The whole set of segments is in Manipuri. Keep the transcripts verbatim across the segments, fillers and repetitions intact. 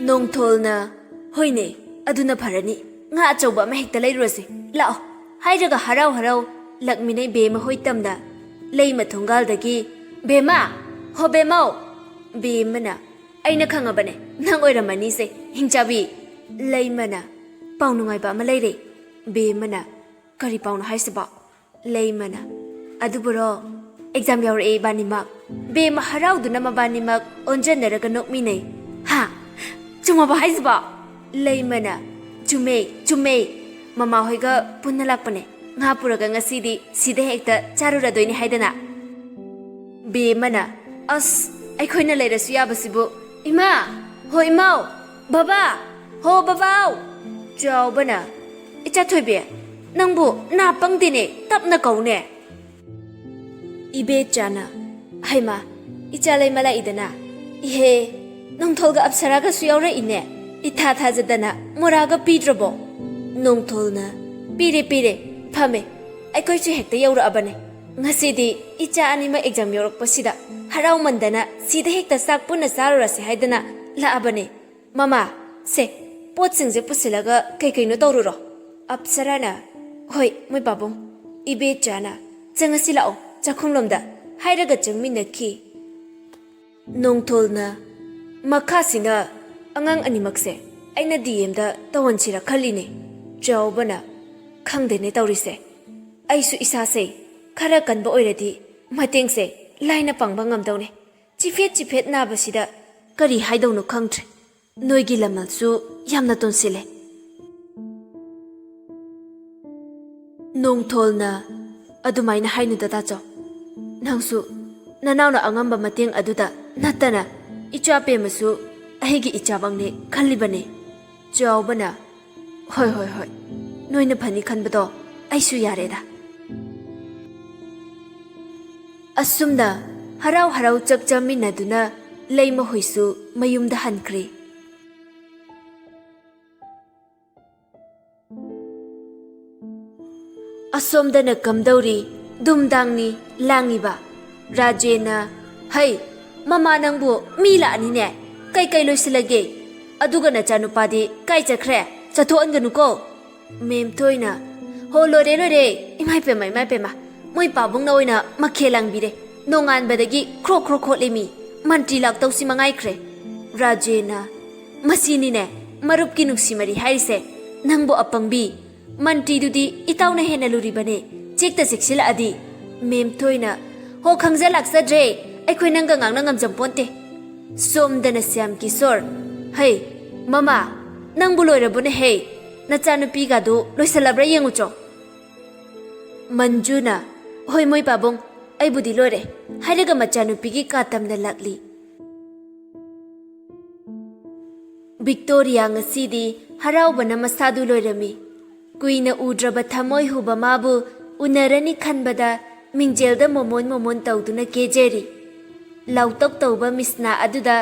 ꯅꯣꯡꯊꯣꯜꯅ, "ꯍꯣꯏꯅꯦ, ꯑꯗꯨꯅ ꯐꯔꯅꯤ꯫ ꯉꯥ ꯑꯆꯧꯕ ꯑꯃ ꯍꯦꯛꯇ ꯂꯩꯔꯨꯔꯁꯤ꯫ ꯂꯥꯛꯑꯣ," ꯍꯥꯏꯔꯒ ꯍꯔꯥꯎ ꯍꯔꯥꯎ ꯂꯥꯛꯃꯤꯟꯅꯩ ꯕꯦꯝꯃ ꯍꯣꯏ ꯇꯝꯅ꯫ ꯂꯩꯃ ꯊꯣꯡꯒꯥꯜꯗꯒꯤ, "ꯕꯦꯝꯃ! ꯍꯣ ꯕꯦꯝꯃꯧ!" ꯕꯦꯝꯃꯅ, "ꯑꯩꯅ ꯈꯪꯉꯕꯅꯦ, ꯅꯪ ꯑꯣꯏꯔꯝꯃꯅꯤꯁꯦ, ꯍꯤꯡꯆꯥꯕꯤ!" ꯂꯩꯃꯅ, "ꯄꯥꯎ ꯅꯨꯡꯉꯥꯏꯕ ꯑꯃ ꯂꯩꯔꯦ꯫" ꯕꯦꯝꯃꯅ, "ꯀꯔꯤ ꯄꯥꯎꯅꯣ ꯍꯥꯏꯁꯤꯕꯣ?" ꯂꯩꯃꯅ, "ꯑꯗꯨꯕꯨꯔꯣ, ꯑꯦꯛꯖꯥꯝ ꯌꯥꯎꯔꯛꯑꯦ ꯏꯕꯥꯅꯤꯃꯛ꯫" ꯕꯦꯝꯃ ꯍꯔꯥꯎꯗꯨꯅ ꯃꯕꯥꯅꯤꯃꯛ ꯑꯣꯟꯖꯟꯅꯔꯒ ꯅꯣꯛꯃꯤꯟꯅꯩ꯫ "ꯍꯥ? ꯆꯨꯝꯃꯕꯣ ꯍꯥꯏꯁꯤꯕꯣ?" ꯂꯩꯃꯅ, "ꯆꯨꯝꯃꯦ, ꯆꯨꯝꯃꯦ꯫ ꯃꯃꯥ ꯍꯣꯏꯒ ꯄꯨꯟꯅ ꯂꯥꯛꯄꯅꯦ꯫ ꯉꯥ ꯄꯨꯔꯒ ꯉꯁꯤꯗꯤ ꯁꯤꯗ ꯍꯦꯛꯇ ꯆꯥꯔꯨꯔꯗꯣꯏꯅꯦ ꯍꯥꯏꯗꯅ꯫" ꯕꯦꯝꯃꯅ, "ꯑꯁ, ꯑꯩꯈꯣꯏꯅ ꯂꯩꯔꯁꯨ ꯌꯥꯕꯁꯤꯕꯨ꯫ ꯏꯃꯥ! ꯍꯣ ꯏꯃꯥꯎ! ꯕꯕꯥ! ꯍꯣ ꯕꯕꯥꯎ!" ꯆꯥꯎꯕꯅ, "ꯏꯆꯥ ꯊꯣꯏꯕꯤ, ꯅꯪꯕꯨ ꯅꯥ ꯄꯪꯗꯦꯅꯦ, ꯇꯞꯅ ꯀꯧꯅꯦ꯫" ꯏꯕꯦꯆꯥꯅ, "ꯍꯩꯃꯥ, ꯏꯆꯥ ꯂꯩꯃ ꯂꯥꯛꯏꯗꯅ꯫ ꯏꯍꯦ, ꯅꯣꯡꯊꯣꯜꯒ ꯑꯞꯁꯔꯥꯒꯁꯨ ꯌꯥꯎꯔꯛꯏꯅꯦ꯫ ꯏꯊꯥ ꯊꯥꯖꯗꯅ ꯃꯣꯔꯥꯒ ꯄꯤꯗ꯭ꯔꯕꯣ?" ꯅꯣꯡꯊꯣꯜꯅ, "ꯄꯤꯔꯦ, ꯄꯤꯔꯦ꯫ ꯐꯝꯃꯦ, ꯑꯩꯈꯣꯏꯁꯨ ꯍꯦꯛꯇ ꯌꯧꯔꯛꯑꯕꯅꯦ꯫ ꯉꯁꯤꯗꯤ ꯏꯆꯥ ꯑꯅꯤꯃꯛ ꯑꯦꯛꯖꯥꯝ ꯌꯧꯔꯛꯄꯁꯤꯗ ꯍꯔꯥꯎꯃꯟꯗꯅ ꯁꯤꯗ ꯍꯦꯛꯇ ꯆꯥꯛ ꯄꯨꯟꯅ ꯆꯥꯔꯨꯔꯁꯦ ꯍꯥꯏꯗꯅ ꯂꯥꯛꯑꯕꯅꯦ꯫ ꯃꯃꯥ, ꯁꯦ, ꯄꯣꯠꯁꯤꯡꯁꯦ ꯄꯨꯁꯤꯜꯂꯒ ꯀꯩ ꯀꯩꯅꯣ ꯇꯧꯔꯨꯔꯣ꯫" ꯑꯞꯁꯔꯥꯅ, "ꯍꯣꯏ, ꯃꯣꯏ ꯄꯥꯕꯨꯡ꯫" ꯏꯕꯦꯆꯥꯅ, "ꯆꯪꯉꯁꯤ ꯂꯥꯛꯑꯣ, ꯆꯥꯛꯈꯨꯝꯂꯣꯝꯗ" ꯍꯥꯏꯔꯒ ꯆꯪꯃꯤꯟꯅꯈꯤ꯫ ꯅꯣꯡꯊꯣꯜꯅ, "ꯃꯈꯥꯁꯤꯅ ꯑꯉꯥꯡ ꯑꯅꯤꯃꯛꯁꯦ ꯑꯩꯅ ꯗꯤ ꯑꯦꯝꯗ ꯇꯧꯍꯟꯁꯤꯔ ꯈꯜꯂꯤꯅꯦ꯫" ꯆꯥꯎꯕꯅ, "ꯈꯪꯗꯦꯅꯦ ꯇꯧꯔꯤꯁꯦ꯫ ꯑꯩꯁꯨ ꯏꯁꯥꯁꯦ ꯈꯔ ꯀꯟꯕ ꯑꯣꯏꯔꯗꯤ ꯃꯇꯦꯡꯁꯦ ꯂꯥꯏꯅ ꯄꯥꯡꯕ ꯉꯝꯗꯧꯅꯦ꯫ ꯆꯤꯐꯦꯠ ꯆꯤꯐꯦꯠ ꯅꯥꯕꯁꯤꯗ ꯀꯔꯤ ꯍꯥꯏꯗꯧꯅꯣ ꯈꯪꯗ꯭ꯔꯦ꯫ ꯅꯣꯏꯒꯤ ꯂꯃꯜꯁꯨ ꯌꯥꯝꯅ ꯇꯣꯟꯁꯤꯜꯂꯦ꯫" ꯅꯣꯡꯊꯣꯜꯅ, "ꯑꯗꯨꯃꯥꯏꯅ ꯍꯥꯏꯅꯨꯗ ꯇꯥꯆꯧ꯫ ꯅꯪꯁꯨ ꯅꯅꯥꯎꯅ ꯑꯉꯝꯕ ꯃꯇꯦꯡ ꯑꯗꯨꯗ ꯅꯠꯇꯅ ꯏꯆꯥ ꯄꯦꯝꯃꯁꯨ ꯑꯩꯒꯤ ꯏꯆꯥꯃꯛꯅꯦ ꯈꯜꯂꯤꯕꯅꯦ꯫" ꯆꯥꯎꯕꯅ, "ꯍꯣꯏ, ꯍꯣꯏ, ꯍꯣꯏ, ꯅꯣꯏꯅ ꯐꯅꯤ ꯈꯟꯕꯗꯣ ꯑꯩꯁꯨ ꯌꯥꯔꯦꯗ꯫" ꯑꯁꯨꯝꯅ ꯍꯔꯥꯎ ꯍꯔꯥꯎ ꯆꯥꯛ ꯆꯥꯃꯤꯟꯅꯗꯨꯅ ꯂꯩꯃꯍꯣꯏꯁꯨ ꯃꯌꯨꯝꯗ ꯍꯟꯈ꯭ꯔꯦ꯫ ꯑꯁꯣꯝꯗꯅ ꯀꯝꯗꯧꯔꯤ? ꯗꯨꯝꯗꯥꯡꯅꯤ ꯂꯥꯡꯉꯤꯕ꯫ ꯔꯥꯖꯦꯟꯅ, "ꯍꯩ, ꯃꯃꯥ ꯅꯪꯕꯨ ꯃꯤ ꯂꯥꯛꯑꯅꯤꯅꯦ꯫ ꯀꯩꯀꯩ ꯂꯣꯏꯁꯤꯜꯂꯒꯦ?" "ꯑꯗꯨꯒ ꯅꯆꯥꯅꯨꯄꯥꯗꯤ ꯀꯥꯏ ꯆꯠꯈ꯭ꯔꯦ? ꯆꯠꯊꯣꯛꯍꯟꯒꯅꯨꯀꯣ꯫" ꯃꯦꯝꯊꯣꯏꯅ, "ꯍꯣ, ꯂꯣꯏꯔꯦ, ꯂꯣꯏꯔꯦ, ꯏꯃꯥ ꯏꯄꯦꯝꯃ, ꯏꯃꯥ ꯏꯄꯦꯝꯃ, ꯃꯣꯏ ꯄꯥꯕꯨꯡꯅ ꯑꯣꯏꯅ ꯃꯈꯦꯜ ꯂꯥꯡꯕꯤꯔꯦ꯫ ꯅꯣꯡꯉꯥꯟꯕꯗꯒꯤ ꯈ꯭ꯔꯣꯛ ꯈ꯭ꯔꯣꯛ ꯈꯣꯠꯂꯦ ꯃꯤ, ꯃꯟꯇ꯭ꯔꯤ ꯂꯥꯛꯇꯧꯁꯤ ꯃꯉꯥꯏꯈ꯭ꯔꯦ꯫" ꯔꯥꯖꯦꯟꯅ, "ꯃꯁꯤꯅꯤꯅꯦ ꯃꯔꯨꯞꯀꯤ ꯅꯨꯡꯁꯤ ꯃꯔꯤ ꯍꯥꯏꯔꯤꯁꯦ꯫ ꯅꯪꯕꯨ ꯑꯄꯪꯕꯤ, ꯃꯟꯇ꯭ꯔꯤꯗꯨꯗꯤ ꯏꯇꯥꯎꯅ ꯍꯦꯟꯅ ꯂꯨꯔꯤꯕꯅꯦ, ꯆꯦꯛꯇ ꯆꯦꯛꯁꯤꯜꯂꯛꯑꯗꯤ꯫" ꯃꯦꯝꯊꯣꯏꯅ, "ꯍꯣ, ꯈꯪꯖ ꯂꯥꯛꯆꯗ꯭ꯔꯦ, ꯑꯩꯈꯣꯏ ꯅꯪꯒ ꯉꯥꯡꯅ ꯉꯝꯖꯄꯣꯟꯇꯦ꯫" ꯁꯣꯝꯗꯅ ꯁ꯭ꯌꯥꯝ ꯀꯤꯁꯣꯔ, "ꯍꯩ, ꯃꯃꯥ, ꯅꯪꯕꯨ ꯂꯣꯏꯔꯕꯣꯅꯦ ꯍꯦ? ꯅꯆꯥꯅꯨꯄꯤꯒꯗꯨ ꯂꯣꯏꯁꯜꯂꯕ꯭ꯔꯥ ꯌꯦꯡꯉꯨꯆꯣ꯫" ꯃꯟꯖꯨꯅ, "ꯍꯣꯏ ꯃꯣꯏ ꯄꯥꯕꯨꯡ, ꯑꯩꯕꯨꯗꯤ ꯂꯣꯏꯔꯦ," ꯍꯥꯏꯔꯒ ꯃꯆꯥꯅꯨꯄꯤꯒꯤ ꯀꯥ ꯇꯝꯅ ꯂꯥꯛꯂꯤ꯫ ꯚꯤꯛꯇꯣꯔꯤꯌꯥ ꯉꯁꯤꯗꯤ ꯍꯔꯥꯎꯕꯅ ꯃꯁꯥꯗꯨ ꯂꯣꯏꯔꯝꯃꯤ꯫ ꯀꯨꯏꯅ ꯎꯗ꯭ꯔꯕ ꯊꯃꯣꯏ ꯍꯨꯕ ꯃꯥꯕꯨ ꯎꯅꯔꯅꯤ ꯈꯟꯕꯗ ꯃꯤꯡꯖꯦꯜꯗ ꯃꯣꯃꯣꯟ ꯃꯣꯃꯣꯟ ꯇꯧꯗꯨꯅ ꯀꯦꯖꯔꯤ꯫ ꯂꯥꯎꯇꯣꯛ ꯇꯧꯕ ꯃꯤꯁꯅꯥ ꯑꯗꯨꯗ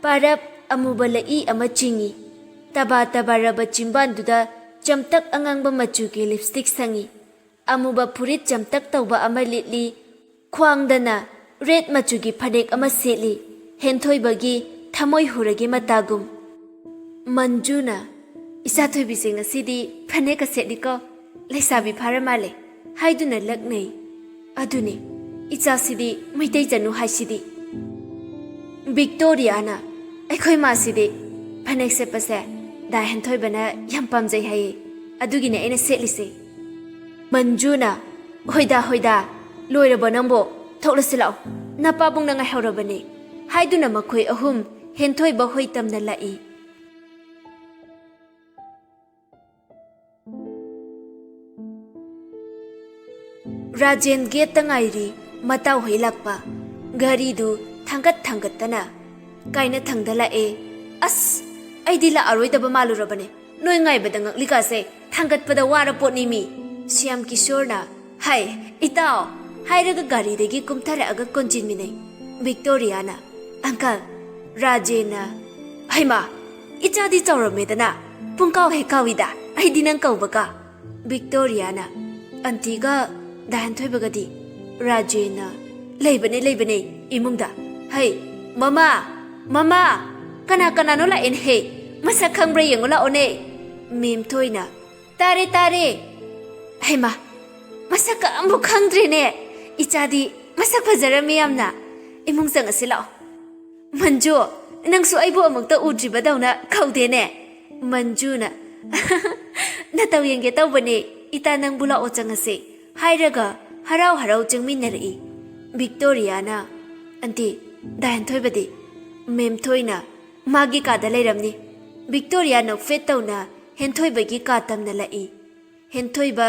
ꯄꯥꯔꯞ ꯑꯃꯨꯕ ꯂꯛꯏ ꯑꯃ ꯆꯤꯡꯏ꯫ ꯇꯕꯥ ꯇꯕꯥꯔꯕ ꯆꯤꯝꯕꯥꯟꯗꯨꯗ ꯆꯝꯇꯛ ꯑꯉꯥꯡꯕ ꯃꯆꯨꯒꯤ ꯂꯤꯞꯁꯇꯤꯛ ꯁꯪꯏ꯫ ꯑꯃꯨꯕ ꯐꯨꯔꯤꯠ ꯆꯝꯇꯛ ꯇꯧꯕ ꯑꯃ ꯂꯤꯠꯂꯤ꯫ ꯈ꯭ꯋꯥꯡꯗꯅ ꯔꯦꯗ ꯃꯆꯨꯒꯤ ꯐꯅꯦꯛ ꯑꯃ ꯁꯦꯠꯂꯤ꯫ ꯍꯦꯟꯊꯣꯏꯕꯒꯤ ꯊꯃꯣꯏ ꯍꯨꯔꯒꯤ ꯃꯇꯥꯒꯨꯝ꯫ ꯃꯟꯖꯨꯅ, "ꯏꯆꯥ ꯊꯣꯏꯕꯤꯁꯦ ꯉꯁꯤꯗꯤ ꯐꯅꯦꯛꯀ ꯁꯦꯠꯂꯤꯀꯣ꯫ ꯂꯩꯁꯥꯕꯤ ꯐꯥꯔ ꯃꯥꯜꯂꯦ," ꯍꯥꯏꯗꯨꯅ ꯂꯛꯅꯩ꯫ "ꯑꯗꯨꯅꯤ, ꯏꯆꯥꯁꯤꯗꯤ ꯃꯩꯇꯩ ꯆꯅꯨ ꯍꯥꯏꯁꯤꯗꯤ꯫" ꯚꯤꯛꯇꯣꯔꯤꯌꯥꯅ, "ꯑꯩꯈꯣꯏ ꯃꯥꯁꯤꯗꯤ ꯐꯅꯦꯛ ꯁꯦꯠꯄꯁꯦ ꯗꯥ ꯍꯦꯟꯊꯣꯏꯕꯅ ꯌꯥꯝ ꯄꯥꯝꯖꯩ ꯍꯥꯏꯌꯦ, ꯑꯗꯨꯒꯤꯅꯦ ꯑꯩꯅ ꯁꯦꯠꯂꯤꯁꯦ꯫" ꯃꯟꯖꯨꯅ, "ꯍꯣꯏꯗ, ꯍꯣꯏꯗ, ꯂꯣꯏꯔꯕꯣ ꯅꯪꯕꯣ? ꯊꯣꯛꯂꯁꯤ ꯂꯥꯛꯑꯣ, ꯅꯄꯥꯕꯨꯡꯅ ꯉꯥꯏꯍꯧꯔꯕꯅꯦ," ꯍꯥꯏꯗꯨꯅ ꯃꯈꯣꯏ ꯑꯍꯨꯝ ꯍꯦꯟꯊꯣꯏꯕ ꯍꯣꯏ ꯇꯝꯅ ꯂꯥꯛꯏ꯫ ꯔꯥꯖꯦꯟ ꯒꯦꯠꯇ ꯉꯥꯏꯔꯤ, ꯃꯇꯥꯎ ꯍꯣꯏ ꯂꯥꯛꯄ꯫ ꯒꯥꯔꯤꯗꯨ ꯊꯥꯡꯒꯠ ꯊꯥꯡꯒꯠꯇꯅ ꯀꯥꯏꯅ ꯊꯪꯗ ꯂꯥꯛꯑꯦ꯫ "ꯑꯁ, ꯑꯩꯗꯤ ꯂꯥꯛꯑꯔꯣꯏꯗꯕ ꯃꯥꯜꯂꯨꯔꯕꯅꯦ꯫ ꯅꯣꯏ ꯉꯥꯏꯕꯗ ꯉꯛꯂꯤꯀꯥꯁꯦ ꯊꯥꯡꯒꯠꯄꯗ ꯋꯥꯔ ꯄꯣꯠꯅꯤ ꯃꯤ꯫" ꯁ꯭ꯌꯥꯝ ꯀꯤꯁꯣꯔꯅ, "ꯍꯥꯏ, ꯏꯇꯥꯎ," ꯍꯥꯏꯔꯒ ꯒꯥꯔꯤꯗꯒꯤ ꯀꯨꯝꯊꯔꯛꯑꯒ ꯀꯣꯟꯁꯤꯟꯃꯤꯟꯅꯩ꯫ ꯚꯤꯛꯇꯣꯔꯤꯌꯥꯅ, "ꯑꯪꯀꯜ, ꯔꯥꯖꯦꯟꯅ꯫" "ꯍꯩꯃꯥ, ꯏꯆꯥꯗꯤ ꯆꯥꯎꯔꯝꯃꯦꯗꯅ, ꯄꯨꯡꯀꯥꯎ ꯍꯦꯛ ꯀꯥꯎꯏꯗ ꯑꯩꯗꯤ ꯅꯪ ꯀꯧꯕꯒ꯫" ꯚꯤꯛꯇꯣꯔꯤꯌꯥꯅ, "ꯑꯟꯇꯤꯒ ꯗꯥ ꯍꯦꯟꯊꯣꯏꯕꯒꯗꯤ?" ꯔꯥꯖꯦꯟꯅ, "ꯂꯩꯕꯅꯦ, ꯂꯩꯕꯅꯦ ꯏꯃꯨꯡꯗ꯫ ꯍꯩ, ꯃꯃꯥ, ꯃꯃꯥ, ꯀꯅꯥ ꯀꯅꯥꯅꯣ ꯂꯥꯛꯑꯦꯅꯦ ꯍꯦ?" ꯃꯁꯛ ꯈꯪꯕ꯭ꯔꯥ ꯌꯦꯡꯉꯨ ꯂꯥꯛꯑꯣꯅꯦ꯫ ꯃꯦꯝꯊꯣꯏꯅ, "ꯇꯥꯔꯦ, ꯇꯥꯔꯦ꯫ ꯍꯩꯃꯥ, ꯃꯁꯛꯀ ꯑꯃꯨꯛ ꯈꯪꯗ꯭ꯔꯦꯅꯦ꯫ ꯏꯆꯥꯗꯤ ꯃꯁꯛ ꯐꯖꯔꯝꯃꯤ ꯌꯥꯝꯅ꯫ ꯏꯃꯨꯡ ꯆꯪꯉꯁꯤ ꯂꯥꯛꯑꯣ꯫ ꯃꯟꯖꯨ, ꯅꯪꯁꯨ ꯑꯩꯕꯨ ꯑꯃꯨꯛꯇ ꯎꯗ꯭ꯔꯤꯕꯗꯧꯅ ꯀꯧꯗꯦꯅꯦ꯫" ꯃꯟꯖꯨꯅ, "ꯅꯇꯧ ꯌꯦꯡꯒꯦ ꯇꯧꯕꯅꯦ, ꯏꯇꯥ, ꯅꯪꯕꯨ ꯂꯥꯛꯑꯣ ꯆꯪꯉꯁꯦ," ꯍꯥꯏꯔꯒ ꯍꯔꯥꯎ ꯍꯔꯥꯎ ꯆꯪꯃꯤꯟꯅꯔꯛꯏ꯫ ꯚꯤꯛꯇꯣꯔꯤꯌꯥꯅ, "ꯑꯟꯇꯤ, ꯗꯥ ꯍꯦꯟꯊꯣꯏꯕꯗꯤ?" ꯃꯦꯝꯊꯣꯏꯅ, "ꯃꯥꯒꯤ ꯀꯥꯗ ꯂꯩꯔꯝꯅꯤ꯫" ꯚꯤꯛꯇꯣꯔꯤꯌꯥ ꯅꯣꯛꯐꯦꯠ ꯇꯧꯅ ꯍꯦꯟꯊꯣꯏꯕꯒꯤ ꯀꯥ ꯇꯝꯅ ꯂꯥꯛꯏ꯫ ꯍꯦꯟꯊꯣꯏꯕ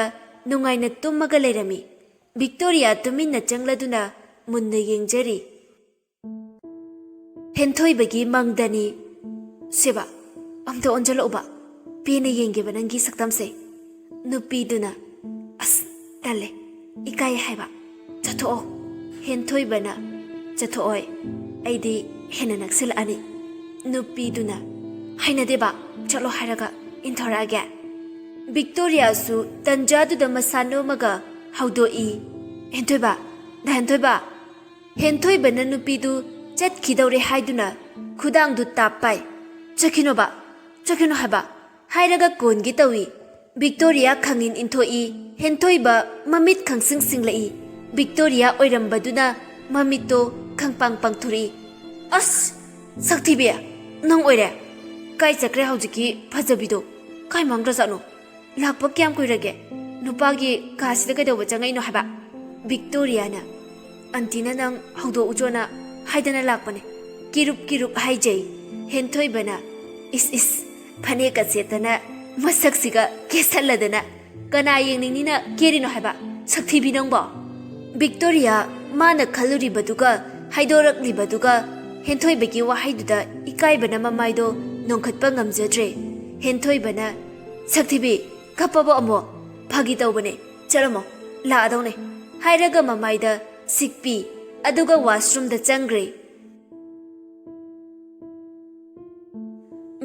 ꯅꯨꯡꯉꯥꯏꯅ ꯇꯨꯝꯃꯒ ꯂꯩꯔꯝꯃꯤ꯫ ꯚꯤꯛꯇꯣꯔꯤꯌꯥ ꯇꯨꯃꯤꯟꯅ ꯆꯪꯂꯗꯨꯅ ꯃꯨꯟꯅ ꯌꯦꯡꯖꯔꯤ꯫ ꯍꯦꯟꯊꯣꯏꯕꯒꯤ ꯃꯪꯗꯅꯤ꯫ "ꯁꯦꯕ, ꯑꯝꯇ ꯑꯣꯟꯁꯤꯜꯂꯛꯎꯕ, ꯄꯦꯟꯅ ꯌꯦꯡꯒꯦꯕ ꯅꯪꯒꯤ ꯁꯛꯇꯝꯁꯦ꯫" ꯅꯨꯄꯤꯗꯨꯅ, "ꯑꯁ, ꯇꯜꯂꯦ, ꯏꯀꯥꯏ ꯍꯥꯏꯕ, ꯆꯠꯊꯣꯛꯑꯣ꯫" ꯍꯦꯟꯊꯣꯏꯕꯅ, "ꯆꯠꯊꯣꯛꯑꯣꯏ, ꯑꯩꯗꯤ ꯍꯦꯟꯅ ꯅꯛꯁꯤꯜꯂꯛꯑꯅꯤ꯫" ꯅꯨꯄꯤꯗꯨꯅ, "ꯍꯩꯅꯗꯦꯕ, ꯆꯠꯂꯣ ꯍꯥꯏꯔꯒ ꯏꯟꯊꯣꯔꯛꯑꯒꯦ꯫" ꯚꯤꯛꯇꯣꯔꯤꯌꯥꯁꯨ ꯇꯟꯖꯥꯗꯨꯗ ꯃꯁꯥ ꯅꯣꯝꯃꯒ ꯍꯧꯗꯣꯛꯏ, "ꯍꯦꯟꯊꯣꯏꯕ, ꯗꯥ ꯍꯦꯟꯊꯣꯏꯕ!" ꯍꯦꯟꯊꯣꯏꯕꯅ ꯅꯨꯄꯤꯗꯨ ꯆꯠꯈꯤꯗꯧꯔꯦ ꯍꯥꯏꯗꯨꯅ ꯈꯨꯗꯥꯡꯗꯨ ꯇꯥꯞ ꯄꯥꯏ꯫ "ꯆꯠꯈꯤꯅꯣꯕ, ꯆꯠꯈꯤꯅꯣ ꯍꯥꯏꯕ!" ꯍꯥꯏꯔꯒ ꯀꯣꯟꯒꯦ ꯇꯧꯏ꯫ ꯚꯤꯛꯇꯣꯔꯤꯌꯥ ꯈꯪꯏꯟ ꯏꯟꯊꯣꯛꯏ꯫ ꯍꯦꯟꯊꯣꯏꯕ ꯃꯃꯤꯠ ꯈꯪꯁꯤꯡ ꯁꯤꯡꯂꯛꯏ꯫ ꯚꯤꯛꯇꯣꯔꯤꯌꯥ ꯑꯣꯏꯔꯝꯕꯗꯨꯅ ꯃꯃꯤꯠꯇꯣ ꯈꯪꯄꯥꯡ ꯄꯥꯡꯊꯣꯔꯛꯏ꯫ "ꯑꯁ! ꯁꯛꯊꯤꯕꯤ, ꯅꯪ ꯑꯣꯏꯔꯦ? ꯀꯥꯏ ꯆꯠꯈ꯭ꯔꯦ ꯍꯧꯖꯤꯛꯀꯤ ꯐꯖꯕꯤꯗꯣ? ꯀꯥꯏ ꯃꯥꯡꯈ꯭ꯔꯖꯥꯠꯅꯣ? ꯂꯥꯛꯄ ꯀꯌꯥꯝ ꯀꯨꯏꯔꯒꯦ? ꯅꯨꯄꯥꯒꯤ ꯀꯥꯁꯤꯗ ꯀꯩꯗꯧꯕ ꯆꯪꯉꯛꯏꯅꯣ ꯍꯥꯏꯕ?" ꯚꯤꯛꯇꯣꯔꯤꯌꯥꯅ, "ꯑꯟꯇꯤꯅ ꯅꯪ ꯍꯧꯗꯣꯛꯎꯆꯣꯅ ꯍꯥꯏꯗꯅ ꯂꯥꯛꯄꯅꯦ꯫" ꯀꯤꯔꯨꯞ ꯀꯤꯔꯨꯞ ꯍꯥꯏꯖꯩ꯫ ꯍꯦꯟꯊꯣꯏꯕꯅ, "ꯏꯁ ꯏꯁ, ꯐꯅꯦꯛꯀ ꯁꯦꯠꯇꯅ, ꯃꯁꯛꯁꯤꯒ ꯀꯦꯁꯜꯂꯗꯅ, ꯀꯅꯥ ꯌꯦꯡꯅꯤꯡꯅꯤꯅ ꯀꯦꯔꯤꯅꯣ ꯍꯥꯏꯕ, ꯁꯛꯊꯤꯕꯤ ꯅꯪꯕꯣ?" ꯚꯤꯛꯇꯣꯔꯤꯌꯥ ꯃꯥꯅ ꯈꯜꯂꯨꯔꯤꯕꯗꯨꯒ ꯍꯥꯏꯗꯣꯔꯛꯂꯤꯕꯗꯨꯒ ꯍꯦꯟꯊꯣꯏꯕꯒꯤ ꯋꯥꯍꯩꯗꯨꯗ ꯏꯀꯥꯏꯕꯅ ꯃꯃꯥꯏꯗꯣ ꯅꯣꯡꯈꯠꯄ ꯉꯝꯖꯗ꯭ꯔꯦ꯫ ꯍꯦꯟꯊꯣꯏꯕꯅ, "ꯁꯛꯊꯤꯕꯤ, ꯀꯞꯄꯕꯣ ꯑꯃꯨꯛ? ꯐꯥꯒꯤ ꯇꯧꯕꯅꯦ, ꯆꯠꯂꯝꯃꯣ, ꯂꯥꯛꯑꯗꯧꯅꯦ," ꯍꯥꯏꯔꯒ ꯃꯃꯥꯏꯗ ꯁꯤꯛꯄꯤ, ꯑꯗꯨꯒ ꯋꯥꯁꯔꯨꯝꯗ ꯆꯪꯈ꯭ꯔꯦ꯫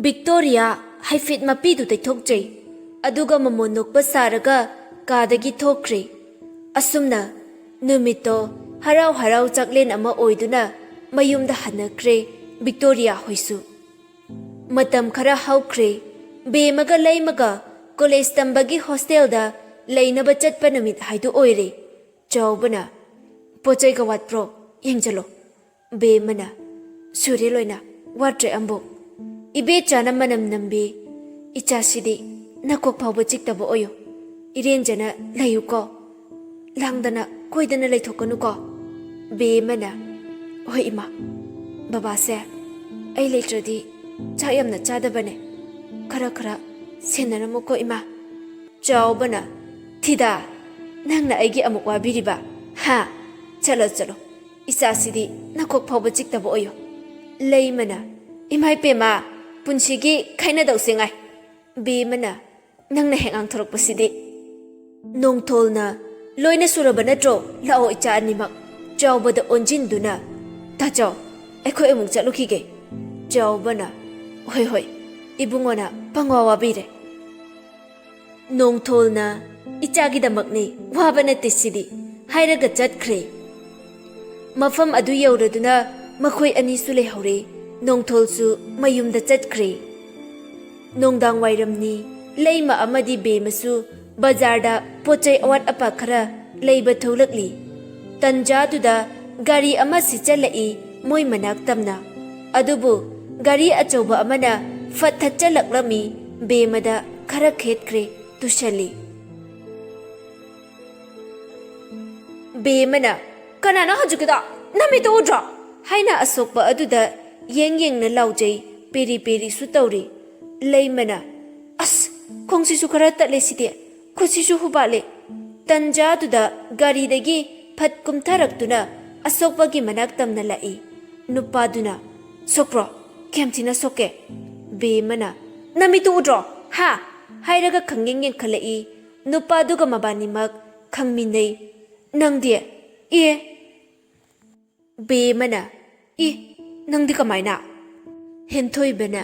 ꯚꯤꯛꯇꯣꯔꯤꯌꯥ ꯍꯥꯏꯐꯦꯠ ꯃꯄꯤꯗꯨ ꯇꯩꯊꯣꯛꯆꯩ, ꯑꯗꯨꯒ ꯃꯃꯣꯟ ꯅꯣꯛꯄ ꯁꯥꯔꯒ ꯀꯥꯗꯒꯤ ꯊꯣꯛꯈ꯭ꯔꯦ꯫ ꯑꯁꯨꯝꯅ ꯅꯨꯃꯤꯠꯇꯣ ꯍꯔꯥꯎ ꯍꯔꯥꯎ ꯆꯥꯛꯂꯦꯟ ꯑꯃ ꯑꯣꯏꯗꯨꯅ ꯃꯌꯨꯝꯗ ꯍꯟꯅꯈ꯭ꯔꯦ ꯚꯤꯛꯇꯣꯔꯤꯌꯥ ꯍꯣꯏꯁꯨ꯫ ꯃꯇꯝ ꯈꯔ ꯍꯧꯈ꯭ꯔꯦ꯫ ꯕꯦꯝꯃꯒ ꯂꯩꯃꯒ ꯀꯣꯂꯦꯖ ꯇꯝꯕꯒꯤ ꯍꯣꯁꯇꯦꯜꯗ ꯂꯩꯅꯕ ꯆꯠꯄ ꯅꯨꯃꯤꯠ ꯍꯥꯏꯗꯨ ꯑꯣꯏꯔꯦ꯫ ꯆꯥꯎꯕꯅ, "ꯄꯣꯠ ꯆꯩꯒ ꯋꯥꯠꯄ꯭ꯔꯣ? ꯌꯦꯡꯖꯜꯂꯣ꯫" ꯕꯦꯝꯃꯅ, "ꯁꯨꯔꯦ ꯂꯣꯏꯅ, ꯋꯥꯠꯇ꯭ꯔꯦ ꯑꯝꯕꯣꯛ꯫ ꯏꯕꯦꯆꯥꯅ ꯃꯅꯝ ꯅꯝꯕꯤ꯫ ꯏꯆꯥꯁꯤꯗꯤ ꯅꯀꯣꯛ ꯐꯥꯎꯕ ꯆꯤꯛꯇꯕ ꯑꯣꯏꯌꯨ꯫ ꯏꯔꯦꯟꯖꯅ ꯂꯩꯌꯨꯀꯣ꯫ ꯂꯥꯡꯗꯅ ꯀꯣꯏꯗꯅ ꯂꯩꯊꯣꯛꯀꯅꯨꯀꯣ꯫" ꯕꯦꯝꯃꯅ, "ꯍꯣꯏ ꯏꯃꯥ, ꯕꯕꯥꯁꯦ ꯑꯩ ꯂꯩꯇ꯭ꯔꯗꯤ ꯆꯥꯛ ꯌꯥꯝꯅ ꯆꯥꯗꯕꯅꯦ꯫ ꯈꯔ ꯈꯔ ꯁꯦꯟꯅꯔꯝꯃꯨꯀꯣ ꯏꯃꯥ꯫" ꯆꯥꯎꯕꯅ, "ꯊꯤꯗꯥ, ꯅꯪꯅ ꯑꯩꯒꯤ ꯑꯃꯨꯛ ꯋꯥꯕꯤꯔꯤꯕ? ꯍꯥ? ꯆꯠꯂꯣ, ꯆꯠꯂꯣ, ꯏꯆꯥꯁꯤꯗꯤ ꯅꯀꯣꯛ ꯐꯥꯎꯕ ꯆꯤꯛꯇꯕ ꯑꯣꯏꯌꯨ꯫" ꯂꯩꯃꯅ, "ꯏꯃꯥ ꯏꯄꯦꯝꯃ, ꯄꯨꯟꯁꯤꯒꯤ ꯈꯥꯏꯅꯗꯧꯁꯦ ꯉꯥꯏ꯫" ꯕꯦꯝꯃꯅ, "ꯅꯪꯅ ꯍꯦꯛ ꯉꯥꯡꯊꯣꯔꯛꯄꯁꯤꯗꯤ꯫" ꯅꯣꯡꯊꯣꯜꯅ, "ꯂꯣꯏꯅ ꯁꯨꯔꯕ ꯅꯠꯇ꯭ꯔꯣ? ꯂꯥꯛꯑꯣ ꯏꯆꯥ ꯑꯅꯤꯃꯛ꯫" ꯆꯥꯎꯕꯗ ꯑꯣꯟꯁꯤꯟꯗꯨꯅ, "ꯇꯥꯆꯧ, ꯑꯩꯈꯣꯏ ꯑꯃꯨꯛ ꯆꯠꯂꯨꯈꯤꯒꯦ꯫" ꯆꯥꯎꯕꯅ, "ꯍꯣꯏ, ꯍꯣꯏ, ꯏꯕꯨꯡꯉꯣꯅ ꯄꯪꯋꯥ ꯋꯥꯕꯤꯔꯦ꯫" ꯅꯣꯡꯊꯣꯜꯅ, "ꯏꯆꯥꯒꯤꯗꯃꯛꯅꯦ, ꯋꯥꯕ ꯅꯠꯇꯦ ꯁꯤꯗꯤ," ꯍꯥꯏꯔꯒ ꯆꯠꯈ꯭ꯔꯦ꯫ ꯃꯐꯝ ꯑꯗꯨ ꯌꯧꯔꯗꯨꯅ ꯃꯈꯣꯏ ꯑꯅꯤꯁꯨ ꯂꯩꯍꯧꯔꯦ꯫ ꯅꯣꯡꯊꯣꯜꯁꯨ ꯃꯌꯨꯝꯗ ꯆꯠꯈ꯭ꯔꯦ꯫ ꯅꯨꯡꯗꯥꯡ ꯋꯥꯏꯔꯝꯅꯤ꯫ ꯂꯩꯃ ꯑꯃꯗꯤ ꯕꯦꯝꯃꯁꯨ ꯕꯖꯥꯔꯗ ꯄꯣꯠ ꯆꯩ ꯑꯋꯥꯠ ꯑꯄꯥ ꯈꯔ ꯂꯩꯕ ꯊꯣꯛꯂꯛꯂꯤ꯫ ꯇꯟꯖꯥꯗꯨꯗ ꯒꯥꯔꯤ ꯑꯃ ꯁꯤꯠꯆꯜꯂꯛꯏ ꯃꯣꯏ ꯃꯅꯥꯛ ꯇꯝꯅ꯫ ꯑꯗꯨꯕꯨ ꯒꯥꯔꯤ ꯑꯆꯧꯕ ꯑꯃꯅ ꯐꯠ ꯊꯠꯆꯜꯂꯛꯂꯝꯃꯤ꯫ ꯕꯦꯝꯃꯗ ꯈꯔ ꯈꯦꯠꯈ꯭ꯔꯦ, ꯇꯨꯁꯜꯂꯤ꯫ ꯕꯦꯝꯃꯅ, "ꯀꯅꯥꯅꯣ ꯍꯧꯖꯤꯛꯀꯤꯗꯣ? ꯅꯃꯤꯠꯇꯨ ꯎꯗ꯭ꯔꯣ?" ꯍꯥꯏꯅ ꯑꯁꯣꯛꯄ ꯑꯗꯨꯗ ꯌꯦꯡ ꯌꯦꯡꯅ ꯂꯥꯎꯖꯩ, ꯄꯦꯔꯤ ꯄꯦꯔꯤꯁꯨ ꯇꯧꯔꯤ꯫ ꯂꯩꯃꯅ, "ꯑꯁ, ꯈꯣꯡꯁꯤꯁꯨ ꯈꯔ ꯇꯠꯂꯦ ꯁꯤꯗꯤ, ꯈꯨꯠꯁꯤꯁꯨ ꯍꯨꯕꯥꯠꯂꯦ꯫" ꯇꯟꯖꯥꯗꯨꯗ ꯒꯥꯔꯤꯗꯒꯤ ꯐꯠ ꯀꯨꯝꯊꯔꯛꯇꯨꯅ ꯑꯁꯣꯛꯄꯒꯤ ꯃꯅꯥꯛ ꯇꯝꯅ ꯂꯥꯛꯏ꯫ ꯅꯨꯄꯥꯗꯨꯅ, "ꯁꯣꯛꯄ꯭ꯔꯣ? ꯀꯌꯥꯝ ꯊꯤꯅ ꯁꯣꯛꯀꯦ?" ꯕꯦꯝꯃꯅ, "ꯅꯃꯤꯠꯇꯨ ꯎꯗ꯭ꯔꯣ? ꯍꯥ?" ꯍꯥꯏꯔꯒ ꯈꯪꯌꯦꯡ ꯌꯦꯡꯈꯠꯂꯛꯏ꯫ ꯅꯨꯄꯥꯗꯨꯒ ꯃꯕꯥꯅꯤꯃꯛ ꯈꯪꯃꯤꯟꯅꯩ꯫ "ꯅꯪꯗꯤ?" "ꯑꯦ?" ꯕꯦꯝꯃꯅ, "ꯏ, ꯅꯪꯗꯤ ꯀꯃꯥꯏꯅ?" ꯍꯦꯟꯊꯣꯏꯕꯅ,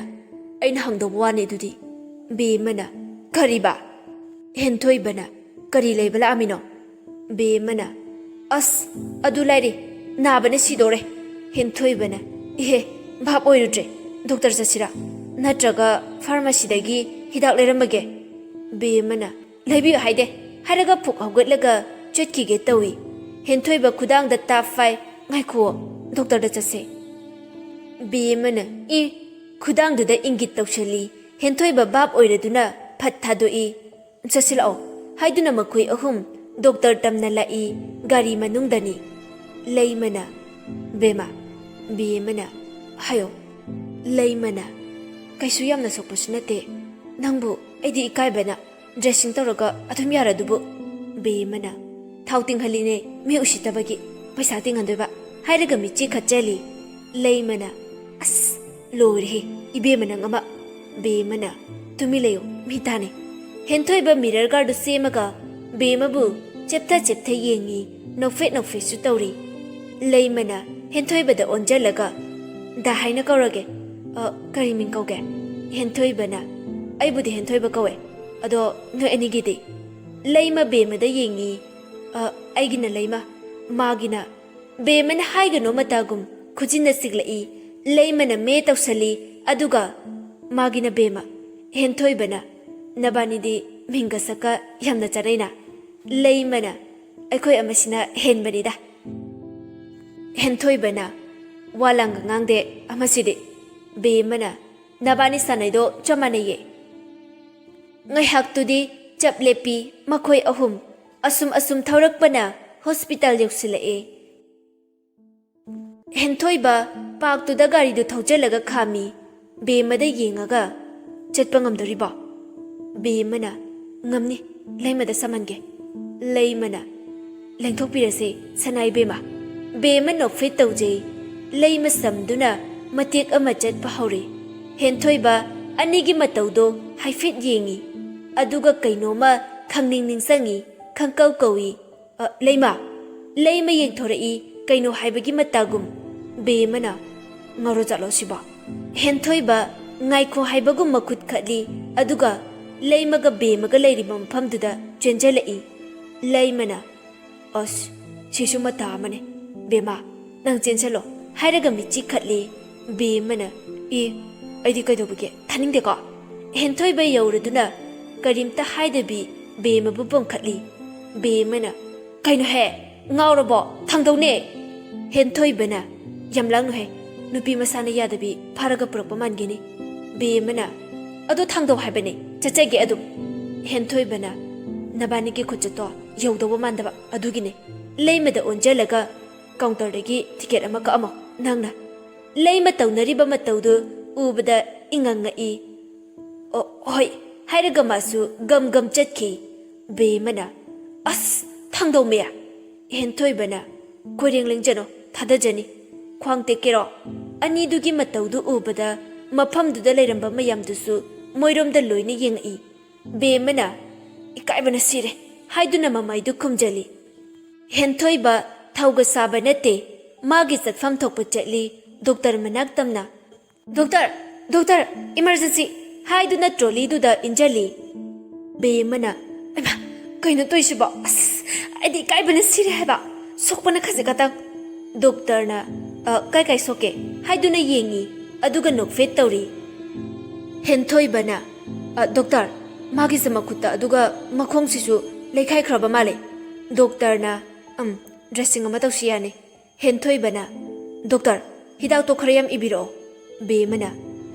"ꯑꯩꯅ ꯍꯪꯗꯧꯕ ꯋꯥꯅꯤ ꯑꯗꯨꯗꯤ꯫" ꯕꯦꯝꯃꯅ, "ꯀꯔꯤꯕ?" ꯍꯦꯟꯊꯣꯏꯕꯅ, "ꯀꯔꯤ ꯂꯩꯕ ꯂꯥꯛꯑꯝꯃꯤꯅꯣ?" ꯕꯦꯝꯃꯅ, "ꯑꯁ, ꯑꯗꯨ ꯂꯥꯏꯔꯤ, ꯅꯥꯕꯅ ꯁꯤꯗꯣꯔꯦ꯫" ꯍꯦꯟꯊꯣꯏꯕꯅ, "ꯏꯍꯦ, ꯚꯥꯞ ꯑꯣꯏꯔꯨꯗ꯭ꯔꯦ, ꯗꯣꯛꯇꯔ ꯆꯠꯁꯤꯔꯥ?" "ꯅꯠꯇ꯭ꯔꯒ ꯐꯥꯔꯃꯥꯁꯤꯗꯒꯤ ꯍꯤꯗꯥꯛ ꯂꯩꯔꯝꯃꯒꯦ?" ꯕꯦꯝꯃꯅ, "ꯂꯩꯕꯤꯌꯨ ꯍꯥꯏꯗꯦ" ꯍꯥꯏꯔꯒ ꯐꯨꯛ ꯍꯧꯒꯠꯂꯒ ꯆꯠꯈꯤꯒꯦ ꯇꯧꯏ꯫ ꯍꯦꯟꯊꯣꯏꯕ ꯈꯨꯗꯥꯡꯗ ꯇꯥꯞ ꯐꯥꯏ꯫ "ꯉꯥꯏꯈꯨꯑꯣ, ꯗꯣꯛꯇꯔꯗ ꯆꯠꯁꯦ꯫" ꯕꯦꯝꯃꯅ, "ꯏ!" ꯈꯨꯗꯥꯡꯗꯨꯗ ꯏꯪꯒꯤꯠ ꯇꯧꯁꯜꯂꯤ꯫ ꯍꯦꯟꯊꯣꯏꯕ ꯚꯥꯞ ꯑꯣꯏꯔꯗꯨꯅ ꯐꯠ ꯊꯥꯗꯣꯛꯏ꯫ "ꯆꯠꯁꯤꯜꯂꯛꯑꯣ" ꯍꯥꯏꯗꯨꯅ ꯃꯈꯣꯏ ꯑꯍꯨꯝ ꯗꯣꯛꯇꯔ ꯇꯝꯅ ꯂꯥꯛꯏ꯫ ꯒꯥꯔꯤ ꯃꯅꯨꯡꯗꯅꯤ꯫ ꯂꯩꯃꯅ, "ꯕꯦꯝꯃ꯫" ꯕꯦꯝꯃꯅ, "ꯍꯥꯏꯌꯣ꯫" ꯂꯩꯃꯅ, "ꯀꯩꯁꯨ ꯌꯥꯝꯅ ꯁꯣꯛꯄꯁꯨ ꯅꯠꯇꯦ꯫ ꯅꯪꯕꯨ ꯑꯩꯗꯤ ꯏꯀꯥꯏꯕꯅ ꯗ꯭ꯔꯦꯁꯤꯡ ꯇꯧꯔꯒ ꯑꯗꯨꯝ ꯌꯥꯔꯗꯨꯕꯨ꯫" ꯕꯦꯝꯃꯅ, "ꯊꯥꯎ ꯇꯤꯡꯍꯜꯂꯤꯅꯦ, ꯃꯤ ꯎꯁꯤꯠꯇꯕꯒꯤ꯫ ꯄꯩꯁꯥ ꯇꯤꯡꯍꯟꯗꯣꯏꯕ" ꯍꯥꯏꯔꯒ ꯃꯤꯠꯆꯤ ꯈꯠꯆꯜꯂꯤ꯫ ꯂꯩꯃꯅ, "ꯑꯁ, ꯂꯣꯏꯔꯦꯍꯦ, ꯏꯕꯦꯝꯃ ꯅꯪ ꯑꯃ꯫" ꯕꯦꯝꯃꯅ, "ꯇꯨꯃꯤꯟ ꯂꯩꯌꯨ, ꯃꯤ ꯇꯥꯅꯤ꯫" ꯍꯦꯟꯊꯣꯏꯕ ꯃꯤꯔꯔ ꯒꯥꯔꯗꯨ ꯁꯦꯝꯃꯒ ꯕꯦꯝꯃꯕꯨ ꯆꯦꯞꯊ ꯆꯦꯞꯊ ꯌꯦꯡꯉꯤ, ꯅꯣꯛꯐꯦꯠ ꯅꯣꯛꯐꯦꯠꯁꯨ ꯇꯧꯔꯤ꯫ ꯂꯩꯃꯅ ꯍꯦꯟꯊꯣꯏꯕꯗ ꯑꯣꯟꯖꯜꯂꯒ, "ꯗꯥ ꯍꯥꯏꯅ ꯀꯧꯔꯒꯦ꯫" "ꯑ, ꯀꯔꯤ ꯃꯤꯡ ꯀꯧꯒꯦ?" ꯍꯦꯟꯊꯣꯏꯕꯅ, "ꯑꯩꯕꯨꯗꯤ ꯍꯦꯟꯊꯣꯏꯕ ꯀꯧꯋꯦ꯫ ꯑꯗꯣ ꯅꯣꯏ ꯑꯅꯤꯒꯤꯗꯤ?" ꯂꯩꯃ ꯕꯦꯝꯃꯗ ꯌꯦꯡꯉꯤ꯫ "ꯑ, ꯑꯩꯒꯤꯅ ꯂꯩꯃ, ꯃꯥꯒꯤꯅ꯫" ꯕꯦꯝꯃꯅ ꯍꯥꯏꯒꯅꯣ ꯃꯇꯥꯒꯨꯝ ꯈꯨꯖꯤꯟꯅ ꯆꯤꯛꯂꯛꯏ꯫ ꯂꯩꯃꯅ ꯃꯦ ꯇꯧꯁꯜꯂꯤ, ꯑꯗꯨꯒ ꯃꯥꯒꯤꯅ ꯕꯦꯝꯃ꯫ ꯍꯦꯟꯊꯣꯏꯕꯅ, "ꯅꯕꯥꯅꯤꯗꯤ ꯃꯤꯡꯒ ꯁꯛꯀ ꯌꯥꯝꯅ ꯆꯥꯅꯩꯅ꯫" ꯂꯩꯃꯅ, "ꯑꯩꯈꯣꯏ ꯑꯃꯁꯤꯅ ꯍꯦꯟꯕꯅꯤꯗ꯫" ꯍꯦꯟꯊꯣꯏꯕꯅ, "ꯋꯥ ꯂꯥꯡꯒ ꯉꯥꯡꯗꯦ ꯑꯃꯁꯤꯗꯤ꯫" ꯕꯦꯝꯃꯅ, "ꯅꯕꯥꯅꯤ ꯁꯥꯟꯅꯩꯗꯣ ꯆꯞ ꯃꯥꯟꯅꯩꯌꯦ꯫" ꯉꯥꯏꯍꯥꯛꯇꯨꯗꯤ ꯆꯞ ꯂꯦꯞꯄꯤ ꯃꯈꯣꯏ ꯑꯍꯨꯝ꯫ ꯑꯁꯨꯝ ꯑꯁꯨꯝ ꯊꯧꯔꯛꯄꯅ ꯍꯣꯁꯄꯤꯇꯥꯜ ꯌꯧꯁꯤꯜꯂꯛꯑꯦ꯫ ꯍꯦꯟꯊꯣꯏꯕ ꯄꯥꯛꯇꯨꯗ ꯒꯥꯔꯤꯗꯨ ꯊꯧꯖꯤꯜꯂꯒ ꯈꯥꯝꯃꯤ꯫ ꯕꯦꯝꯃꯗ ꯌꯦꯡꯉꯒ, "ꯆꯠꯄ ꯉꯝꯗꯣꯔꯤꯕꯣ?" ꯕꯦꯝꯃꯅ, "ꯉꯝꯅꯤ, ꯂꯩꯃꯗ ꯁꯝꯍꯟꯒꯦ꯫" ꯂꯩꯃꯅ, "ꯂꯦꯡꯊꯣꯛꯄꯤꯔꯁꯦ, ꯁꯅꯥ ꯏꯕꯦꯝꯃ꯫" ꯕꯦꯝꯃ ꯅꯣꯛꯐꯦꯠ ꯇꯧꯖꯩ꯫ ꯂꯩꯃ ꯁꯝꯗꯨꯅ ꯃꯇꯦꯛ ꯑꯃ ꯆꯠꯄ ꯍꯧꯔꯦ꯫ ꯍꯦꯟꯊꯣꯏꯕ ꯑꯅꯤꯒꯤ ꯃꯇꯧꯗꯣ ꯍꯥꯏꯐꯦꯠ ꯌꯦꯡꯉꯤ꯫ ꯑꯗꯨꯒ ꯀꯩꯅꯣꯝꯃ ꯈꯪꯅꯤꯡ ꯅꯤꯡꯁꯤꯡꯉꯤ, ꯈꯪꯀꯧ ꯀꯧꯏ꯫ "ꯑ, ꯂꯩꯃ!" ꯂꯩꯃ ꯌꯦꯡꯊꯣꯔꯛꯏ, ꯀꯩꯅꯣ ꯍꯥꯏꯕꯒꯤ ꯃꯇꯥꯒꯨꯝ꯫ ꯕꯦꯝꯃꯅ, "ꯉꯥꯎꯔ ꯖꯥꯠꯂꯣ ꯁꯤꯕꯣ?" ꯍꯦꯟꯊꯣꯏꯕ ꯉꯥꯏꯈꯣ ꯍꯥꯏꯕꯒꯨꯝ ꯃꯈꯨꯠ ꯈꯠꯂꯤ, ꯑꯗꯨꯒ ꯂꯩꯃꯒ ꯕꯦꯝꯃꯒ ꯂꯩꯔꯤꯕ ꯃꯐꯝꯗꯨꯗ ꯆꯦꯟꯖꯜꯂꯛꯏ꯫ ꯂꯩꯃꯅ, "ꯑꯁ, ꯁꯤꯁꯨ ꯃꯇꯥ ꯑꯃꯅꯤ꯫ ꯕꯦꯝꯃ, ꯅꯪ ꯆꯦꯟꯁꯜꯂꯣ," ꯍꯥꯏꯔꯒ ꯃꯤꯠꯆꯤ ꯈꯠꯂꯤ꯫ ꯕꯦꯝꯃꯅ, "ꯏ, "ꯑꯩꯗꯤ ꯀꯩꯗꯧꯕꯒꯦ? ꯊꯥꯅꯤꯡꯗꯦꯀꯣ?" ꯍꯦꯟꯊꯣꯏꯕ ꯌꯧꯔꯗꯨꯅ ꯀꯔꯤꯝꯇ ꯍꯥꯏꯗꯕꯤ ꯕꯦꯝꯃꯕꯨ ꯄꯣꯝꯈꯠꯂꯤ꯫ ꯕꯦꯝꯃꯅ, "ꯀꯩꯅꯣꯍꯦ? ꯉꯥꯎꯔꯕꯣ? ꯊꯥꯡꯗꯧꯅꯦ!" ꯍꯦꯟꯊꯣꯏꯕꯅ, "ꯌꯥꯝ ꯂꯥꯡꯅꯨꯍꯦ꯫ ꯅꯨꯄꯤ ꯃꯁꯥꯅ ꯌꯥꯗꯕꯤ ꯐꯥꯔꯒ ꯄꯨꯔꯛꯄ ꯃꯥꯟꯒꯤꯅꯤ꯫" ꯕꯦꯝꯃꯅ, "ꯑꯗꯨ ꯊꯥꯡꯗꯧ ꯍꯥꯏꯕꯅꯦ, ꯆꯠꯆꯒꯦ ꯑꯗꯨꯝ꯫" ꯍꯦꯟꯊꯣꯏꯕꯅ, "ꯅꯕꯥꯅꯤꯒꯤ ꯈꯨꯠꯆꯠꯇꯣ ꯌꯧꯗꯧꯕ ꯃꯥꯟꯗꯕ, ꯑꯗꯨꯒꯤꯅꯦ꯫ ꯂꯩꯃꯗ ꯑꯣꯟꯖꯜꯂꯒ ꯀꯥꯎꯟꯇꯔꯗꯒꯤ ꯇꯤꯀꯦꯠ ꯑꯃ ꯀꯛꯑꯝꯃꯣ ꯅꯪꯅ꯫" ꯂꯩꯃ ꯇꯧꯅꯔꯤꯕ ꯃꯇꯧꯗꯨ ꯎꯕꯗ ꯏꯉꯛ ꯉꯛꯏ꯫ "ꯑꯣ, ꯍꯣꯏ," ꯍꯥꯏꯔꯒ ꯃꯥꯁꯨ ꯒꯝ ꯒꯝ ꯆꯠꯈꯤ꯫ ꯕꯦꯝꯃꯅ, "ꯑꯁ, ꯊꯥꯡꯗꯧ ꯃꯌꯥ!" ꯍꯦꯟꯊꯣꯏꯕꯅ, "ꯈꯣꯏꯔꯦꯡ ꯂꯦꯡꯖꯅꯣ, ꯊꯥꯗꯖꯅꯤ꯫ ꯈ꯭ꯋꯥꯡ ꯇꯦꯛꯀꯦꯔꯣ?" ꯑꯅꯤꯗꯨꯒꯤ ꯃꯇꯧꯗꯨ ꯎꯕꯗ ꯃꯐꯝꯗꯨꯗ ꯂꯩꯔꯝꯕ ꯃꯌꯥꯝꯗꯨꯁꯨ ꯃꯣꯏꯔꯣꯝꯗ ꯂꯣꯏꯅ ꯌꯦꯡꯉꯛꯏ꯫ ꯕꯦꯝꯃꯅ, "ꯏꯀꯥꯏꯕꯅ ꯁꯤꯔꯦ," ꯍꯥꯏꯗꯨꯅ ꯃꯃꯥꯏꯗꯨ ꯈꯨꯝꯖꯜꯂꯤ꯫ ꯍꯦꯟꯊꯣꯏꯕ ꯊꯧꯒ ꯁꯥꯕ ꯅꯠꯇꯦ, ꯃꯥꯒꯤ ꯆꯠꯐꯝ ꯊꯣꯛꯄ ꯆꯠꯂꯤ꯫ ꯗꯣꯛꯇꯔ ꯃꯅꯥꯛ ꯇꯝꯅ, "ꯗꯣꯛꯇꯔ, ꯗꯣꯛꯇꯔ, ꯏꯃꯔꯖꯦꯟꯁꯤ!" ꯍꯥꯏꯗꯨꯅ ꯇ꯭ꯔꯣꯂꯤꯗꯨꯗ ꯏꯟꯖꯜꯂꯤ꯫ ꯕꯦꯝꯃꯅ, "ꯍꯩꯃꯥ, ꯀꯩꯅꯣ ꯇꯧꯏꯁꯤꯕꯣ? ꯑꯁ, ꯑꯩꯗꯤ ꯏꯀꯥꯏꯕꯅ ꯁꯤꯔꯦ ꯍꯥꯏꯕ꯫ ꯁꯣꯛꯄꯅ ꯈꯖꯤꯛ ꯈꯛꯇꯪ꯫" ꯗꯣꯛꯇꯔꯅ, "ꯑ, ꯀꯥꯏ ꯀꯥꯏ ꯁꯣꯛꯀꯦ?" ꯍꯥꯏꯗꯨꯅ ꯌꯦꯡꯉꯤ, ꯑꯗꯨꯒ ꯅꯣꯛꯐꯦꯠ ꯇꯧꯔꯤ꯫ ꯍꯦꯟꯊꯣꯏꯕꯅ, "ꯑ, ꯗꯣꯛꯇꯔ, ꯃꯥꯒꯤꯁꯦ ꯃꯈꯨꯠꯇ, ꯑꯗꯨꯒ ꯃꯈꯣꯡꯁꯤꯁꯨ ꯂꯩꯈꯥꯏꯈ꯭ꯔꯕ ꯃꯥꯜꯂꯦ꯫" ꯗꯣꯛꯇꯔꯅ, "ꯎꯝ, ꯗ꯭ꯔꯦꯁꯤꯡ ꯑꯃ ꯇꯧꯁꯤ ꯌꯥꯅꯤ꯫" ꯍꯦꯟꯊꯣꯏꯕꯅ, "ꯗꯣꯛꯇꯔ, ꯍꯤꯗꯥꯛꯇꯣ ꯈꯔ ꯌꯥꯝ ꯏꯕꯤꯔꯛꯑꯣ꯫" ꯕꯦꯝꯃꯅ,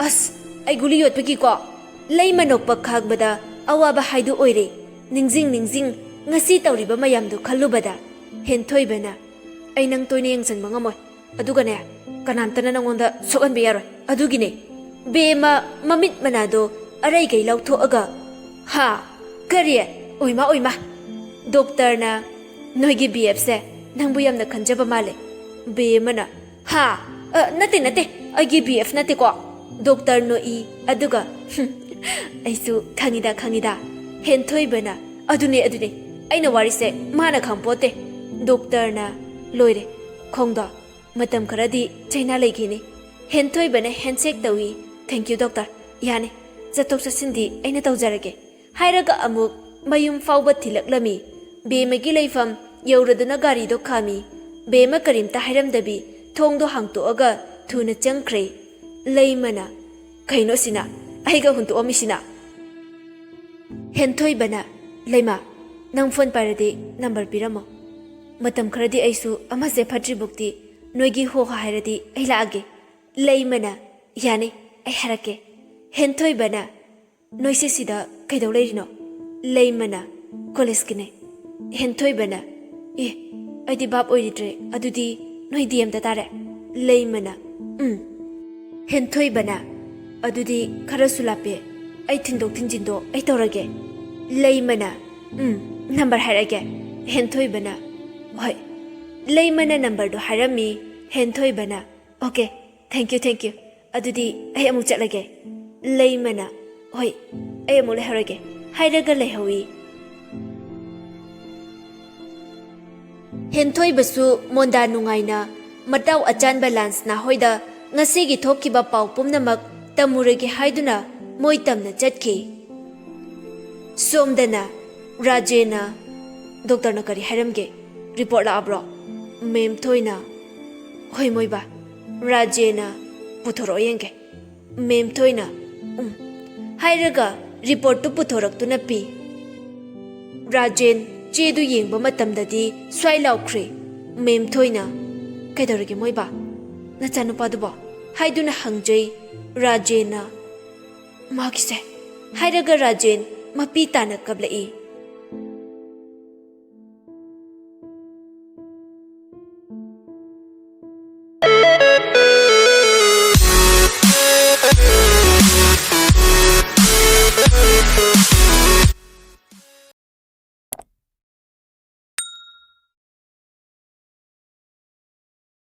"ꯑꯁ, ꯑꯩ ꯒꯨꯂꯤ ꯌꯣꯠꯄꯒꯤꯀꯣ?" ꯂꯩꯃ ꯅꯣꯛꯄ ꯈꯥꯡꯕꯗ ꯑꯋꯥꯕ ꯍꯥꯏꯗꯨ ꯑꯣꯏꯔꯦ꯫ ꯅꯤꯡꯖꯤꯡ ꯅꯤꯡꯖꯤꯡ ꯉꯁꯤ ꯇꯧꯔꯤꯕ ꯃꯌꯥꯝꯗꯨ ꯈꯜꯂꯨꯕꯗ ꯍꯦꯟꯊꯣꯏꯕꯅ, "ꯑꯩ ꯅꯪ ꯇꯣꯏꯅ ꯌꯦꯡꯁꯤꯟꯕ ꯉꯝꯃꯣꯏ꯫ ꯑꯗꯨꯒꯅꯦ, ꯀꯅꯥꯝꯇꯅ ꯅꯪꯉꯣꯟꯗ ꯁꯣꯛꯍꯟꯕ ꯌꯥꯔꯣꯏ꯫ ꯑꯗꯨꯒꯤꯅꯦ꯫" ꯕꯦꯝꯃ ꯃꯃꯤꯠ ꯃꯅꯥꯗꯣ ꯑꯔꯩꯒꯩ ꯂꯥꯎꯊꯣꯛꯑꯒ, "ꯍꯥ? ꯀꯔꯤ? ꯑꯣꯏꯃꯥ, ꯑꯣꯏꯃꯥ!" ꯗꯣꯛꯇꯔꯅ, "ꯅꯣꯏꯒꯤ ꯕꯤ ꯑꯦꯐꯁꯦ ꯅꯪꯕꯨ ꯌꯥꯝꯅ ꯈꯟꯖꯕ ꯃꯥꯜꯂꯦ꯫" ꯕꯦꯝꯃꯅ, "ꯍꯥ? ꯑ, ꯅꯠꯇꯦ, ꯅꯠꯇꯦ, ꯑꯩꯒꯤ ꯕꯤ ꯑꯦꯐ ꯅꯠꯇꯦꯀꯣ꯫" ꯗꯣꯛꯇꯔ ꯅꯣꯛꯏ, ꯑꯗꯨꯒ, "ꯍꯨꯝ, ꯑꯩꯁꯨ ꯈꯪꯉꯤꯗ, ꯈꯪꯉꯤꯗ꯫" ꯍꯦꯟꯊꯣꯏꯕꯅ, "ꯑꯗꯨꯅꯦ, ꯑꯗꯨꯅꯦ, ꯑꯩꯅ ꯋꯥꯔꯤꯁꯦ ꯃꯥꯅ ꯈꯪꯄꯣꯠꯇꯦ꯫" ꯗꯣꯛꯇꯔꯅ, "ꯂꯣꯏꯔꯦ, ꯈꯣꯡꯗꯣ ꯃꯇꯝ ꯈꯔꯗꯤ ꯆꯩꯅꯥ ꯂꯩꯈꯤꯅꯤ꯫" ꯍꯦꯟꯊꯣꯏꯕꯅ ꯍꯦꯟꯁꯦꯛ ꯇꯧꯏ꯫ "Thank you, doctor. ꯌꯥꯅꯤ, ꯆꯠꯊꯣꯛ ꯆꯠꯁꯤꯟꯗꯤ ꯑꯩꯅ ꯇꯧꯖꯔꯒꯦ꯫" ꯍꯥꯏꯔꯒ ꯑꯃꯨꯛ ꯃꯌꯨꯝ ꯐꯥꯎꯕ ꯊꯤꯜꯂꯛꯂꯝꯃꯤ꯫ ꯕꯦꯝꯃꯒꯤ ꯂꯩꯐꯝ ꯌꯧꯔꯗꯨꯅ ꯒꯥꯔꯤꯗꯣ ꯈꯥꯝꯃꯤ꯫ ꯕꯦꯝꯃ ꯀꯔꯤꯝꯇ ꯍꯥꯏꯔꯝꯗꯕꯤ ꯊꯣꯡꯗꯣ ꯍꯥꯡꯇꯣꯛꯑꯒ ꯊꯨꯅ ꯆꯪꯈ꯭ꯔꯦ꯫ ꯂꯩꯃꯅ, ꯀꯩꯅꯣ ꯁꯤꯅ? ꯑꯩꯒ ꯍꯨꯟꯗꯣꯛꯑꯝꯃꯤꯁꯤꯅ? ꯍꯦꯟꯊꯣꯏꯕꯅ, "ꯂꯩꯃ, ꯅꯪ ꯐꯣꯟ ꯄꯥꯏꯔꯗꯤ ꯅꯝꯕꯔ ꯄꯤꯔꯝꯃꯣ꯫ ꯃꯇꯝ ꯈꯔꯗꯤ ꯑꯩꯁꯨ ꯑꯃꯁꯦ ꯐꯠꯇ꯭ꯔꯤꯕꯨꯛꯇꯤ ꯅꯣꯏꯒꯤ ꯍꯣ ꯍꯥ ꯍꯥꯏꯔꯗꯤ ꯑꯩ ꯂꯥꯛꯑꯒꯦ꯫" ꯂꯩꯃꯅ, "ꯌꯥꯅꯤ, ꯑꯩ ꯍꯥꯏꯔꯛꯀꯦ꯫" ꯍꯦꯟꯊꯣꯏꯕꯅ, "ꯅꯣꯏꯁꯦ ꯁꯤꯗ ꯀꯩꯗꯧ ꯂꯩꯔꯤꯅꯣ?" ꯂꯩꯃꯅ, "ꯀꯣꯂꯦꯖꯀꯤꯅꯦ꯫" ꯍꯦꯟꯊꯣꯏꯕꯅ, "ꯑꯦ, ꯑꯩꯗꯤ ꯚꯥꯞ ꯑꯣꯏꯔꯤꯗ꯭ꯔꯦ, ꯑꯗꯨꯗꯤ ꯅꯣꯏ ꯗꯤ ꯑꯦꯝꯗ ꯇꯥꯔꯦ꯫" ꯂꯩꯃꯅ, "ꯎꯝ꯫" ꯍꯦꯟꯊꯣꯏꯕꯅ, "ꯑꯗꯨꯗꯤ ꯈꯔꯁꯨ ꯂꯥꯞꯄꯦ, ꯑꯩ ꯊꯤꯟꯗꯣꯛ ꯊꯤꯟꯖꯤꯟꯗꯣ ꯑꯩ ꯇꯧꯔꯒꯦ꯫" ꯂꯩꯃꯅ, "ꯎꯝ, ꯅꯝꯕꯔ ꯍꯥꯏꯔꯛꯑꯒꯦ꯫" ꯍꯦꯟꯊꯣꯏꯕꯅ, "ꯍꯣꯏ꯫" ꯂꯩꯃꯅ ꯅꯝꯕꯔꯗꯣ ꯍꯥꯏꯔꯝꯃꯤ꯫ ꯍꯦꯟꯊꯣꯏꯕꯅ, "ꯑꯣꯀꯦ, ꯊꯦꯡꯀ꯭ꯌꯨ, ꯊꯦꯡꯀ꯭ꯌꯨ꯫ ꯑꯗꯨꯗꯤ ꯑꯩ ꯑꯃꯨꯛ ꯆꯠꯂꯒꯦ꯫" ꯂꯩꯃꯅ, "ꯍꯣꯏ, ꯑꯩ ꯑꯃꯨꯛ ꯂꯩꯍꯧꯔꯒꯦ," ꯍꯥꯏꯔꯒ ꯂꯩꯍꯧꯏ꯫ ꯍꯦꯟꯊꯣꯏꯕꯁꯨ ꯃꯣꯟꯗꯥ ꯅꯨꯡꯉꯥꯏꯅ ꯃꯇꯥꯎ ꯑꯆꯥꯟꯕ ꯂꯥꯟꯁꯅꯥ ꯍꯣꯏꯗ ꯉꯁꯤꯒꯤ ꯊꯣꯛꯈꯤꯕ ꯄꯥꯎ ꯄꯨꯝꯅꯃꯛ ꯇꯝꯃꯨꯔꯒꯦ ꯍꯥꯏꯗꯨꯅ ꯃꯣꯏ ꯇꯝꯅ ꯆꯠꯈꯤ꯫ ꯁꯣꯝꯗꯅ ꯔꯥꯖꯦꯟꯅ, "ꯗꯣꯛꯇꯔꯅ ꯀꯔꯤ ꯍꯥꯏꯔꯝꯒꯦ? ꯔꯤꯄꯣꯔꯠ ꯂꯥꯛꯑꯕ꯭ꯔꯣ?" ꯃꯦꯝꯊꯣꯏꯅ, "ꯍꯣꯏ ꯃꯣꯏꯕꯥ, ꯔꯥꯖꯦꯟꯅ ꯄꯨꯊꯣꯔꯛꯑꯣ ꯌꯦꯡꯒꯦ꯫" ꯃꯦꯝꯊꯣꯏꯅ, "ꯎꯝ" ꯍꯥꯏꯔꯒ ꯔꯤꯄꯣꯔꯠꯇꯨ ꯄꯨꯊꯣꯔꯛꯇꯨꯅ ꯄꯤ꯫ ꯔꯥꯖꯦꯟ ꯆꯦꯗꯨ ꯌꯦꯡꯕ ꯃꯇꯝꯗꯗꯤ ꯁ꯭ꯋꯥꯏ ꯂꯥꯎꯈ꯭ꯔꯦ꯫ ꯃꯦꯝꯊꯣꯏꯅ, "ꯀꯩꯗꯧꯔꯒꯦ ꯃꯣꯏꯕꯥ? ꯅꯆꯥꯅꯨꯄꯥꯗꯨꯕꯣ?" ꯍꯥꯏꯗꯨꯅ ꯍꯪꯖꯩ꯫ ꯔꯥꯖꯦꯟꯅ, "ꯃꯥꯒꯤꯁꯦ" ꯍꯥꯏꯔꯒ ꯔꯥꯖꯦꯟ ꯃꯄꯤ ꯇꯥꯅ ꯀꯞꯂꯛꯏ꯫